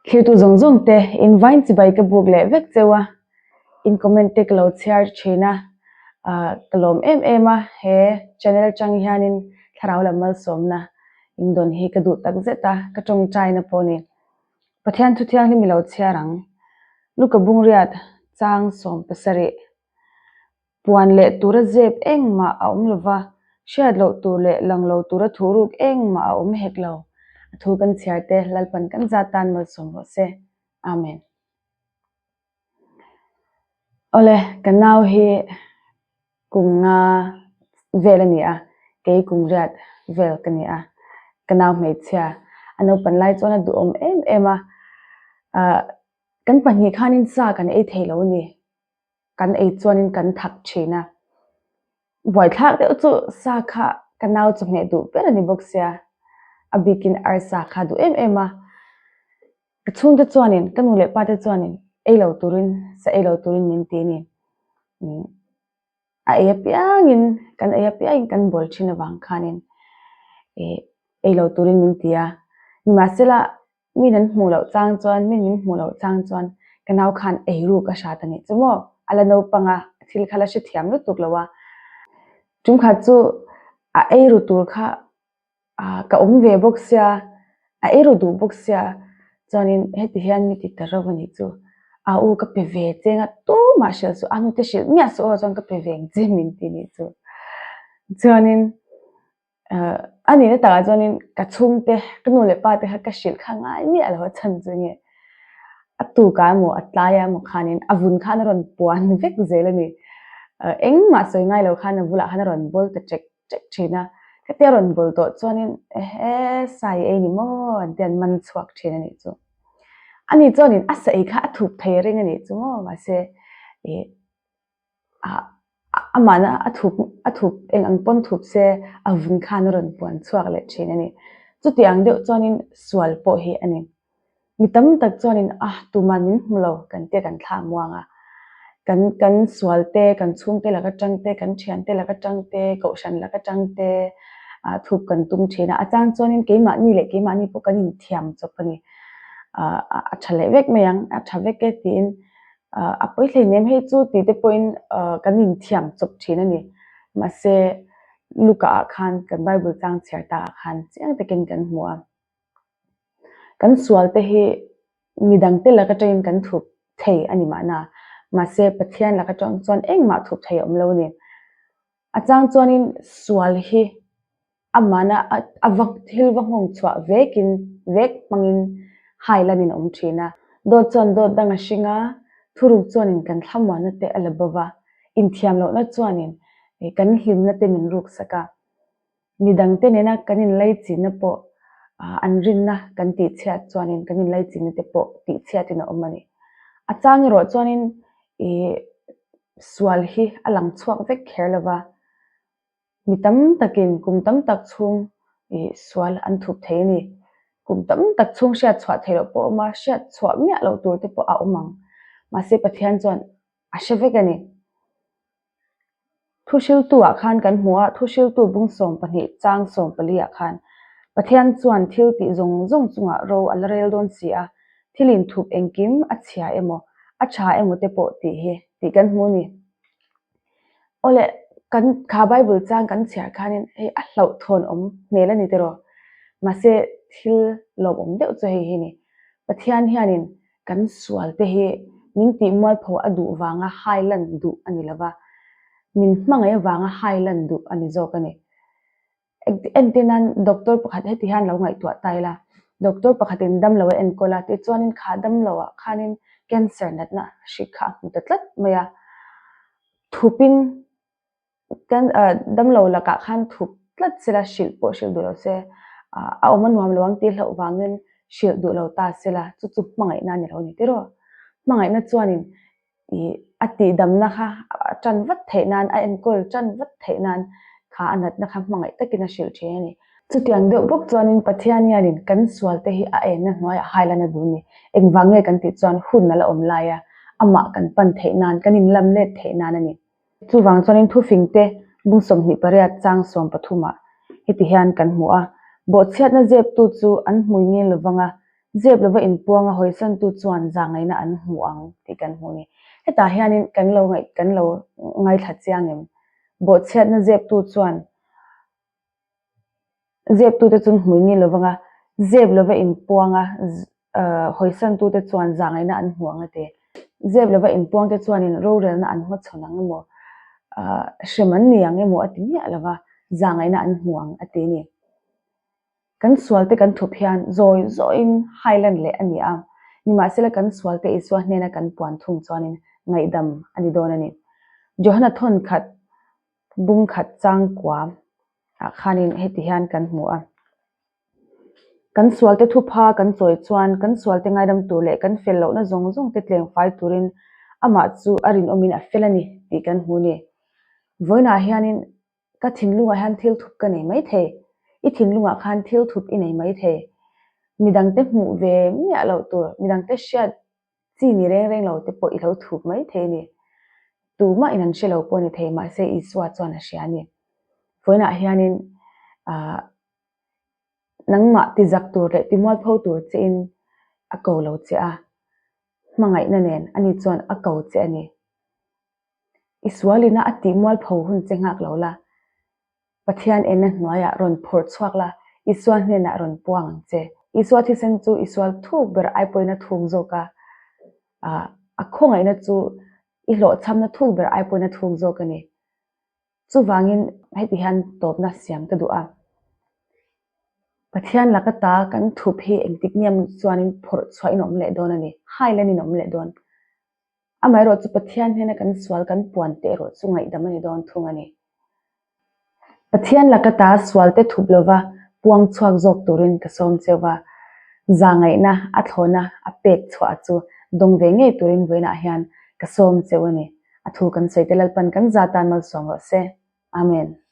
Thirtu zawng zawng te in vain chibai ka buk leh vek cheu a, in comment te ka lo chhiar thin a, ka lawm em em a, he channel atang hianin thlarau lam malsawmna in dawn hi ka duh tak zet a, ka tawngtaina pawh a ni. Pathian thu thianghlim i lo chhiar ang. Luka Bungriat chang 17. Puan leh tura zep engmah a awm lova, hriat loh tur leh lang lo tura thu ruk engmah a awm hek lo. A thu kan chhiar te Lalpan kan zat tan malsawm rawh se. Amen. Awle, ka nau hi kum nga vel a ni a, kei kum riat vel ka ni a. Ka nau hmeichhia a naupan lai chuan a duhawm em em a, ah kan pahnih khanin sa kan ei thei lo a ni. Kan ei chuanin kan thak thin a, buaithlak deuh chu sa kha ka nau chawhmeh duh ber a ni bawk sia, a bikin arsa kha duh em em a, ka chhungte chuanin ka nu leh pa te chuanin ei lo turin sa ei lo turin min ti a ni. A ei apiangin kan ei apiangin kan bawl thin avang khanin ih ei lo turin min ti a, nimahsela Min an hmuh loh chang chuan, min min hmuh loh chang chuan ka nau khan ei ruk a hrat a nih chu maw? A la naupang a, thil kha la hrethiam lutuk lo a. Tumkhat chu a ei ru tur kha ka awm ve bawk sia, a ei ru duh bawk sia, chuanin heti hian mi ti ta reuh a nih chu. A u ka pe ve cheng a, tumah hrilh suh, a hnute hrilh miah suh aw chuan ka pe ve ang che min ti nih chu. Chuanin A nihna takah chuanin ka chhungte, ka nu leh pa te kha ka hrilh kha ngai miah lo a chhan chu nge a tukah emaw a tlaiah emaw khanin a vun khan a rawn puan vek zel a ni. Engmah sawi ngai lo khan a bulah khan a rawn bawl ta chek chek thin a, hetia a rawn bawl tawh chuanin ehe sai ei ni maw an tia an man chhuak thin a nih chu. Ani chuanin a sa ei kha a thup thei a ring a nih chu maw mahse ih Amahna a thup a thup eng ang pawn thup se a vun khan a rawn puan chhuak leh thin a ni. Chuti ang deuh chuanin sual pawh hi a ni. Mi tam tak chuanin a tuman min hmu lo kan tia kan thla muang a. Kan kan sual te, kan chhungte laka tang te, kan thiante laka tang te, kohhran laka tang te ah thup kan tum thin a. A chang chuanin keimahni leh keimahni pawh kan inthiam chawp a ni. A tha leh vek mai ang, a tha vek e tiin A pawi hleinem hei chu tih te pawhin kan inthiam chawp thin a ni. Mahse, Luka ah khan kan Bible chang chhiar ta ah khan chiang takin kan hmu a. Kan sual te hi midang te lak atangin kan thup thei a ni mahna. Mahse, Pathian lak atang chuan engmah thup thei a awm lo a ni. A chang chuanin sual hi Amahna a va thil va nghawng chhuah vekin vek hmangin hai lanin a awm thin a. Dawt chuan dawt dang a hring a, thuruk chuanin kan thlamuanna te a la bo va, inthiam lohna chuanin kan hlimna te min ruksak a. Midangte nena kan inlaichinna pawh an rinna kan tihchhiat chuanin kan inlaichinna te pawh tihchhiatin a awm a ni. A chang erawh chuanin ih sual hi a lang chhuak vek kher lo va. Mi tam takin kum tam tak chhung ih sual an thup thei a ni. Kum tam tak chhung hriat chhuah theih loh pawh a awm a, hriat chhuah miah loh tur te pawh a awm ang. Mahse Pathian chuan a hre vek a ni. Thuhriltu ah khan kan hmu a, Thuhriltu bung 12 chang 14 ah khan Pathian chuan thil tih zawng zawng chungah ro a la rel dawn si a, thil inthup engkim a chhia emaw, a tha emaw te pawh tih hi tih kan hmu a ni. Awle, kan kha Bible chang kan chhiar khanin hei a hlauhthawn awm hmel a ni tiraw? Mahse thil lawmawm deuh chu hei hi ni. Pathian hianin kan sual te hi min tih mualpho a duh vanga hai lan duh a ni lova, min hmangaih avanga hai lan duh a ni zawk a ni. Entir nan doctor pakhat heti hian lo ngaihtuah ta ila, doctor pakhatin damlo a enkawl a, tichuanin kha damlo ah khanin cancer natna hrik kha a hmu ta tlat mai a, thupin damlo lakah khan thup tlat sela hrilh pawh hrilh duh lo se, a awm a nuam lo ang tih hlauh vangin hrilh duh lo ta sela chu chu hmangaihna a ni lo a ni tiraw? Hmangaihna chuanin Ih, a tihdamna kha a tan vat theih nan, a enkawl tan vat theih nan kha a natna kha hmangaih takin a hrilh thin a ni. Chutiang deuh bawk chuanin Pathian hianin kan sualte hi a enna hnuaiah hailana duh a ni. Engvang nge kan tih chuan hun a la awm lai a, amah kan pan theih nan, kan inlam let theih nan a ni. Chuvang chuanin thufingte bung 28 chang 13 ah heti hian kan hmu a, Bawhchhiatna zeptu chu an hmui ngil lovang a. Zep lova inpuanga hawisantu chuan zahngaihna an hmu ang tih kan hmu a ni. Hetah hianin kan lo ngaih kan lo ngaithla chiang em? Bawhchhiatna zeptu chuan zeptute chu hmui ni lovanga zep lova inpuanga hawisantute chuan zahngaihna an hmu ang a ti. Zep lova inpuangte chuanin rorelna an hmachhawn ang emaw, hrem an ni ang emaw a ti miah lova zahngaihna an hmu ang a ti a ni. Kan sualte kan thup hian zawi zawiin highland leh a ni a, nimahsela kan sualte Isua hnena kan puan thung chuanin ngaihdam a ni dawn a ni. Johana thawn khat bung khat changkua ah khanin heti hian kan hmu a, Kan sualte thupha kan chawi chuan kan sualte ngaidam tur leh kan fel lohna zawng zawng te tleng fai turin amah chu a rinawmin a fel a ni tih kan hmu a ni. Vawiinah hianin Ka thinlungah hian thil thup ka nei mai thei. I thinlungah khan thil thup i nei mai thei. Midangte hmuh ve miah loh tur, midangte hriat chi ni reng reng lo te pawh i lo thup mai thei a ni. Tumah in an hre lo pawh a ni thei, mahse Isua chuan a hria a ni. Vawiinah hianin ah nangmah tizak tur leh timualpho tur chein a ko lo che a, hmangaihna nen ani chuan a ko che a ni. I sualina a tih mualpho hun che nghak lo la, Pathian enna hnuaiah rawn phawrh chhuak la, Isua hnenah rawn puang ang che. Isua thisen chu i sual thuk ber ai pawhin a thuk zawk a, a khawngaihna chu i hlawhchhamna thuk ber ai pawhin a thuk zawk a ni. Chuvangin heti hian tawpna siam ka duh a. Pathian laka ta kan thup hi engtik nge chuanin phawrh chhuahin a awm leh dawn a ni, hailanin a awm leh dawn. Amaherawh chu Pathian hnena kan sual kan puan te erawh chu ngaihdam a ni dawn thung a ni. Pathian laka ta sual te thup lova puang chhuak zawk turin ka sawm cheu va, zahngaihna a thlawna a pek chhuah chu dawng ve ngei turin vawiinah hian ka sawm cheu a ni. A thu kan sawi te Lalpan kan za tan malsawm rawh se. Amen.